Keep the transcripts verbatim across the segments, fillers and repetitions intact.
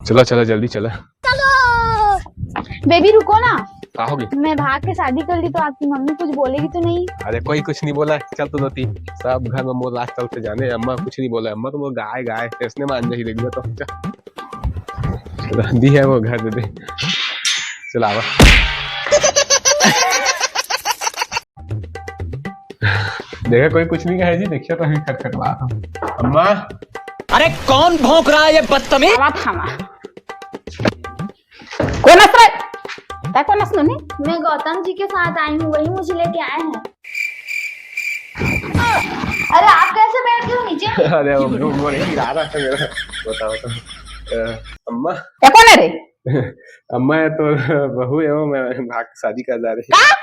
चला, चला, जल्दी चला। बेबी, रुको ना। का हो गई? मैं भाग के शादी कर ली तो आपकी मम्मी कुछ बोलेगी तो नहीं? अरे, कोई कुछ नहीं बोला है। चल तो दोती, सब घर में मोर राज चलते जाने। अम्मा कुछ नहीं बोला है। अम्मा तो मोर गाय, गाय ऐसने मान जाही, देख लिया तो। चल। चला, दी है वो घर दे दे। चला, आवा। देखा, कोई कुछ नहीं कहे जी, देखिए तो अभी खटखटवा रहा हूँ। अम्मा। अरे, कौन भौंक रहा है ये बदतमीज? आवा थामा। कोन अस रे? तै कोन अस नोनी? मैं गौतम जी के साथ आई हूँ, वही मुझे लेके आए हैं। अरे, आप कैसे बैठ गए हो नीचे? अरे, वो, वो, वो नहीं, इरादा था मेरा। बताओ तो। अ, अम्मा। ये कोन है रे? अम्मा, ये तो बहू है, वो मैं भाग के शादी कर जा रही। का?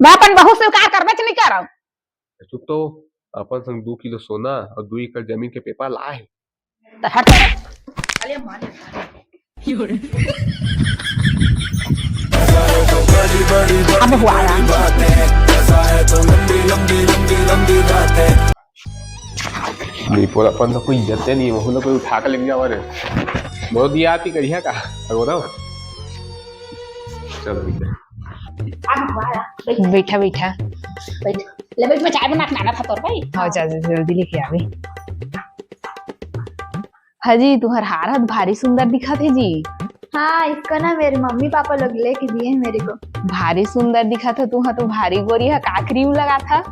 मैं अपन बहू स्वीकार करबे च नहीं करब। चुप तो, अपन संग दू किलो सोना और दू एकड़ जमीन के पेपर लाए हे। तो हट तो। अरे मार। अब हुआ यार। निपोर अपन तो कोई इज्जत नहीं, वहू ला कोई उठा के लेके जावा रे। मोर दिया आती करिया का, अगोरा। चल, ठीक है। अब हुआ यार। बैठ। बैठा, बैठा। बैठ। ले बैठ, मैं चाय बना के लाना था तोर भाई। हाँ, जा, जा, जल्दी लेके आवे। हाँ जी, तुहर हार ह भारी सुंदर दिखत हे जी। हाँ, इसको ना मेरे मम्मी पापा लोग लेके दिए हैं मेरे को। भारी सुंदर दिखत हे तुहर, तो भारी गोरी ह, का क्रीम लगाथा?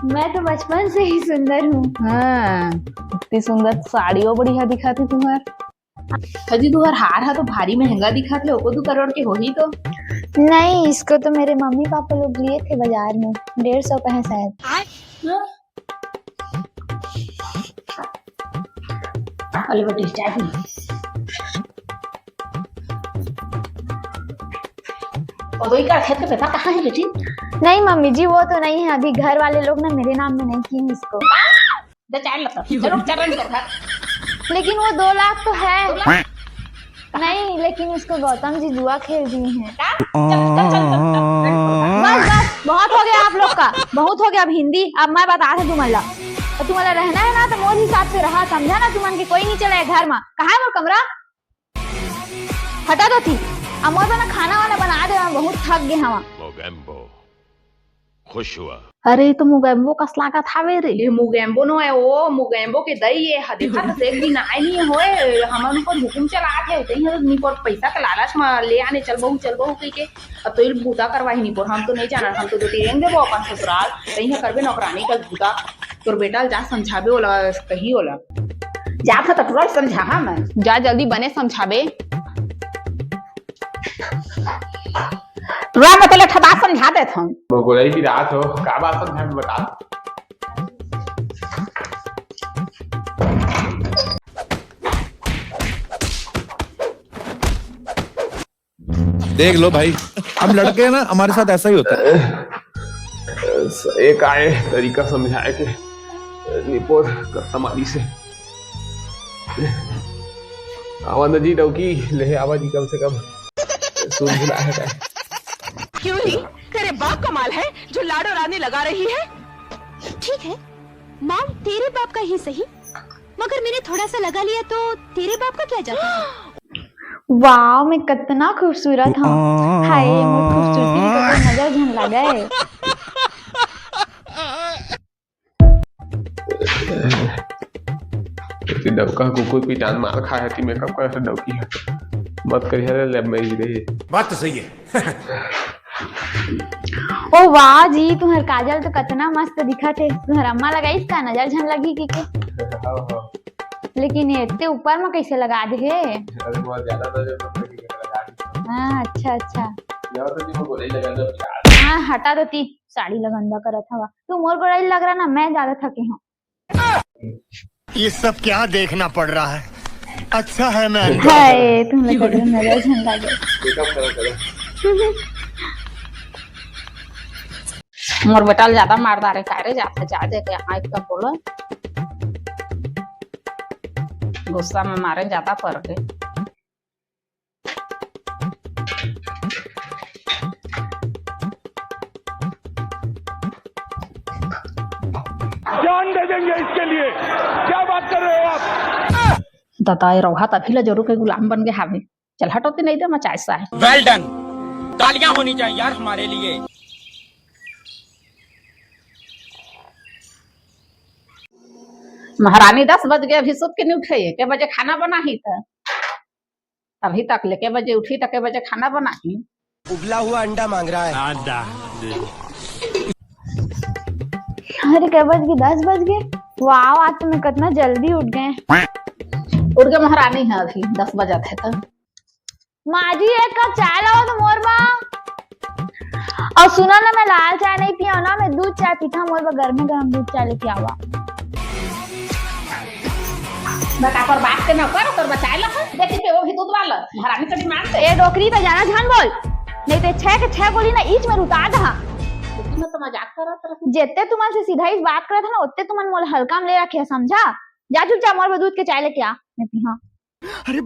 मैं तो बचपन से ही सुंदर हूँ। हाँ, इतनी सुंदर साड़ियों बढ़िया दिखत हे तुहर। हाँ जी, तुहर हार ह तो भारी महंगा दिखत हे, ओको दू करोड़ के होही तो। नहीं, इसको तो मेरे मम्मी पापा लोग लिए थे बाजार में, डेढ़ सौ का है शायद। अरे बेटी, चाय पी। और वही का खेत के पैसा कहाँ है बेटी? नहीं मम्मी जी, वो तो नहीं है, अभी घर वाले लोग ना मेरे नाम में नहीं किए इसको। दे चाय लता, चलो चरण कर। लेकिन वो दो लाख तो है। दो लाख? नहीं, लेकिन उसको गौतम जी जुआ खेल दिए हैं। बस, बस, बहुत हो गया आप लोग का, बहुत हो गया अब हिंदी। अब मैं बता दूं तुमला, तो तुमला रहना है ना तो मोर हिसाब से रहा, समझा ना? तुमन के कोई नहीं चले घर में। कहाँ है मोर कमरा? हटा दो थी। अब मोर बना खाना वाना बना दे, मैं बहुत थक गए हवा। मोगैम्बो। खुश हुआ। अरे, ये तो मुगैम्बो कस लागत हावे रे। ये मुगैम्बो नो है, वो मुगैम्बो के दई ये ह, देखा तो एक दिन आए नहीं होए, हमन ऊपर हुकुम चलात है, उतई है, निपोर पैसा के लालच में ले आने, "चल बहू, चल बहू," कह के, अब तो ये बूता करवाही निपोर, हम तो नहीं जाना, हम तो दो तीन देबो अपन ससुराल, तई है करबे नौकरानी का बूता, तोर बेटा ल जा समझाबे ओला, कही ओला। जा था तो टुरा ल समझा, हाँ मैं। जा जल्दी बने समझाबे। टुरा में तोला ठबा समझा देत हूँ। मगोरई भी रात हो, का बात समझा के बता। देख लो भाई, हम लड़के हैं ना, हमारे साथ ऐसा ही होता है। एक आए तरीका समझाए के निपोर करता मारी से। आवा न जी डौकी, ले आवा जी कम से कम। सुन बुला है का? क्यों नहीं? तेरे बाप का माल है जो लाडो रानी लगा रही है। ठीक है, माल तेरे बाप का ही सही, मगर मैंने थोड़ा सा लगा लिया तो तेरे बाप का क्या जाता है? वाओ, मैं कितना खूबसूरत हूँ। हाय, मोर खूबसूरती में तो नजर झन लगे। ते डौका कुकुर पीटान मार खाए हती, makeup करे से डौकी है। मत करिया रे, love marriage रही। बात तो सही है। ओ वाह जी, तुम्हार काजल तो कितना मस्त दिखत है। तुम्हार अम्मा लगाइस का, नजर झन लगी कि के? हाँ, हाँ। लेकिन ये इतने ऊपर में कैसे लगा दे है? अरे, बहुत ज्यादा नजर मत लगी, लगा दी। हाँ, अच्छा, अच्छा। या तो जी, वो गोलाई लगा दो, प्यार। हाँ, हटा दो ती। साड़ी लगंदा करत हवा। तू मोर गोड़ाई लग रहा ना, मैं ज्यादा थके हूँ। ये सब क्या देखना पड़ रहा है? अच्छा है मैं अंधा हूँ। हाय, तुम लोग का नजर झन लागे। मोर बेटा ल ज्यादा मार डारे का रे, जाथे जा दे के यहाँ एक बोलो। गुस्सा में मारे ज्यादा पड़ गए। जान दे देंगे इसके लिए। क्या बात कर रहे हो आप? ददा, ए रौहा तभी ला जोरू के गुलाम बन गे हावे। चल हटो ते, नहीं दे मचाए साहे। Well done, तालियां होनी चाहिए यार हमारे लिए। महारानी दस बज गे, अभी सुत के नहीं उठे, के बजे खाना बनाही त? अभी तक ले के बजे उठी त के बजे खाना बनाही? उबला हुआ अंडा मांग रहा है। अंडा। अरे, के बज गे? दस बज गे। वाह, आज तो मैं कितना जल्दी उठ गए। उठ गे महारानी ह, अभी दस बजत हे त। माँ जी, एक कप चाय लाओ तो मोर बा। अउ सुना ना, मैं लाल चाय नहीं पिया ना, मैं दूध चाय पीता, मोर बर गरमे गरम दूध चाय लेके आवा। बता, पर बात के नौकर, तोर बचाए ला, बेटी पे वो भी दूध वाला, महारानी तो डिमांड है। ए डोकरी, तो जाना झान बोल, नहीं तो छह के छह गोली ना ईच में उतार दहा। लेकिन मैं तो मजाक करत रही। जितने तुमन से सीधा इस बात करत है ना, उतने तुमन मोला हल्का में ले रखे है, समझा? जा चुपचाप मोर बर दूध के चाय लेके आ, मैं पीहा। अरे,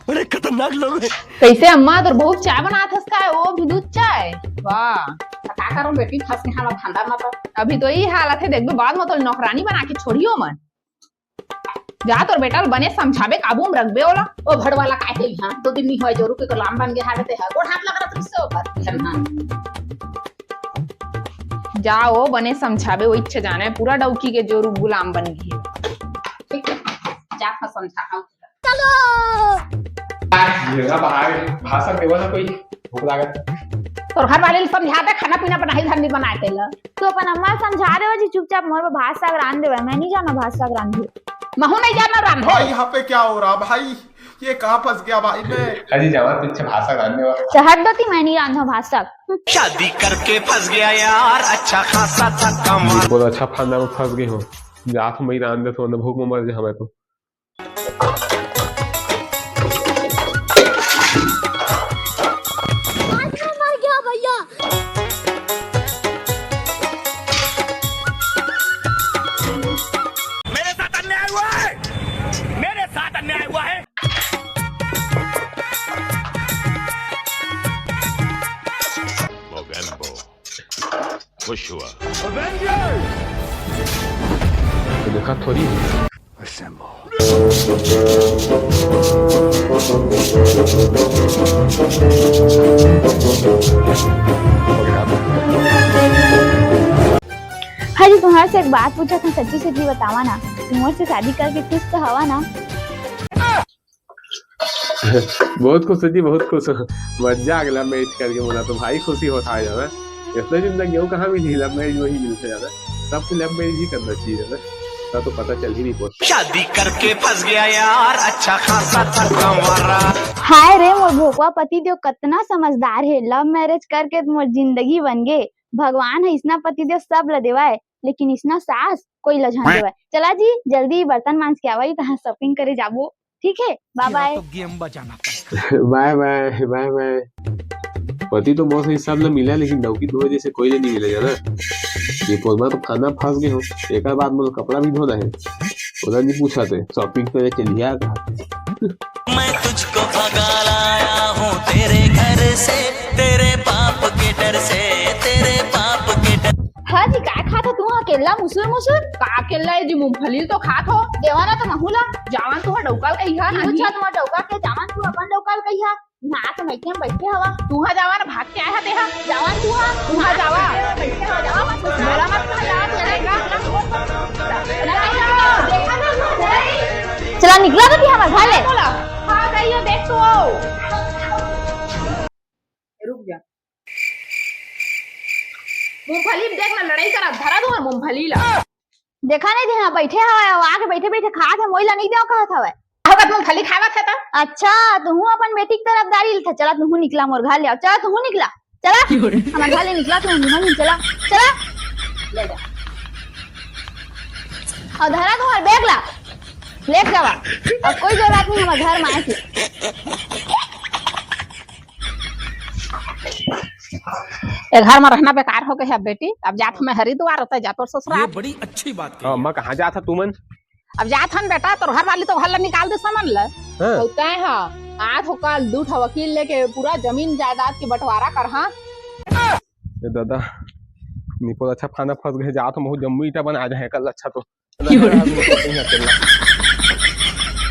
बड़े खतरनाक लोग हैं। कैसे अम्मा, तोर बहू चाय बनात हस का? वो भी दूध चाय? वाह, का करूं बेटी, फंस के हम फंदा में तो। अभी तो ई हालत है, देखबे बाद में तो नौकरानी बना के छोड़ियो मन। जा तोर बेटा ल बने समझाबे, काबू में रखबे ओला। ओ भड़वाला काय के इहां दो दिन नहीं होय, जोरू के गुलाम बन गे हावे ते ह। गोड़ हाथ लग रहा तुमसे ओकर। हाँ। जा ओ बने समझाबे, वो इच्छा जाने पूरा डौकी के जोरू गुलाम बन गे। ठीक है, जा समझा। चलो। ये ना बाहर भाषण देवा ना कोई, भूख लागत। तोर घर वाले ल समझा दे, खाना पीना बनाही धरनी बनाए के ल। तू अपन अम्मा ल समझा देवा जी, चुपचाप मोर बर भात साग रांध देवा, मैं नहीं जाना भात साग रांधे। महू नहीं जाना रांधे। भाई, यहाँ पे क्या हो रहा भाई? ये कहाँ फंस गया भाई मैं? अजी जावा, तू अच्छा भात साग रांध देवा। चल हट दो ती, मैं नहीं रांधा भात साग। शादी करके फंस गया यार, अच्छा खासा था कमाल। बहुत अच्छा फंदा में फंस गए हो। जात मैं रांध देत हो, भूख में मर जा मैं तो। मर गया भैया। मेरे साथ अन्याय हुआ है, मेरे साथ अन्याय हुआ है। मोगेम्बो खुश हुआ। तो देखा थोड़ी। हाँ जी, तुम्हारे से एक बात पूछा था, सच्ची सच्ची बतावा ना, तुम मोर से शादी करके खुश तो हवा ना? बहुत खुश हो जी, बहुत खुश हो। मजा आ गया love marriage करके, मोला तो भाई खुशी होता है जाना। इतना दिन तक यूं कहाँ मिली love marriage, वही मिलते जाना। सबको love marriage ही करना चाहिए ना, ना तो पता चल ही नहीं पाता। शादी करके फंस गया यार, अच्छा खासा था कमारा। हाय रे मोर भोकवा पति देव कतना समझदार हे, love marriage करके मोर जिंदगी बन गे। भगवान ह इसना पति देव सब ल देवाय, लेकिन इसना सास कोई ल झन देवाय। चला जी, जल्दी बर्तन मांज के आवा, तहाँ shopping करे जाबो। ठीक है, bye bye। तो game बजाना पड़ेगा। Bye bye, bye bye। पति तो बहुत सही सब ल मिला, लेकिन डौकी तुम्हारे जैसे कोई ले नहीं मिला जाना। ये पोलमा तो खाना फंस गए हो, एक बार मोला कपड़ा भी धोना है। ओला नहीं पूछा थे, shopping करे चलिया का? मैं तुझको भगा लाया हूँ तेरे घर से, तेरे बाप के डर से, तेरे बाप के डर। हाँ जी, काय खात हो तुम अकेला मुसुर मुसुर? का अकेला है जी, मूंगफली तो खात हो। देवा ना तो महू ला। जावन तुहा डौका ल कहिहा। पूछा तुहा डौका के, जावन तू अपन डौका ल कहिहा। ना तो मैं के बैठे हवा। तुहा जावा ना, भाग के आया तेहा। जावन तुहा। तुहा जावा। बैठे हवा, जावा मत। मोला मत कहा, जावा तू। देखा ना, चला निकला तो हमर घर ले। बोला। हाँ, जाइयो, देख तू आओ। रुक जा। मूंगफली देख ना, लड़ाई करा, धरा दूंगा मूंगफली ला। देखा नहीं, देखा, बैठे हवय, अउ आके बैठे बैठे खात हे, मोई ला नहीं देव कहत हवय। आहो का मूंगफली खावत हे त? अच्छा, तुहू अपन बेटी के तरफदारी लेथे। चला, तुहू निकला मोर घर ले, अउ चला, तुहू निकला, चला। हमर घर ले निकला, तुहू निकला, चला, चला। ले जा। अउ धरा तुहर बैग ला, लेके जावा। अब कोई जरूरत नहीं हमर घर में आए के। ए घर में रहना बेकार हो गया है बेटी। अब जात मैं हरिद्वार, होता जा तोर ससुराल। ये बड़ी अच्छी बात कही। हाँ, अम्मा, कहाँ जात है तुमन? अब जात हन बेटा, तोर घर वाली तो घर ला निकाल दे समन ला। हाँ। होता है हाँ, आज हो कल दू ठा वकील लेके पूरा जमीन जायदाद के बंटवारा कर हाँ। ए दादा, निपोर अच्छा फांदा फंस गए, जात महू जम्मू ईटा बना जाए कल। अच्छा तो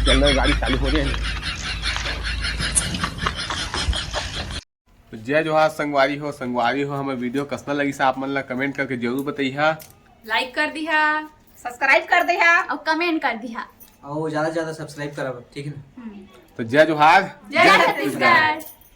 चल ना, गाड़ी चालू हो जाए। तो जय जोहार संगवारी हो, संगवारी हो, हमर वीडियो कसना लगिस आप मन ला कमेंट करके जरूर बतइहा। लाइक कर दिहा, सब्सक्राइब कर दिहा। और कमेंट कर दिहा। और ज्यादा से ज्यादा सब्सक्राइब करब, ठीक है ना? तो जय जोहार। जय छत्तीसगढ़।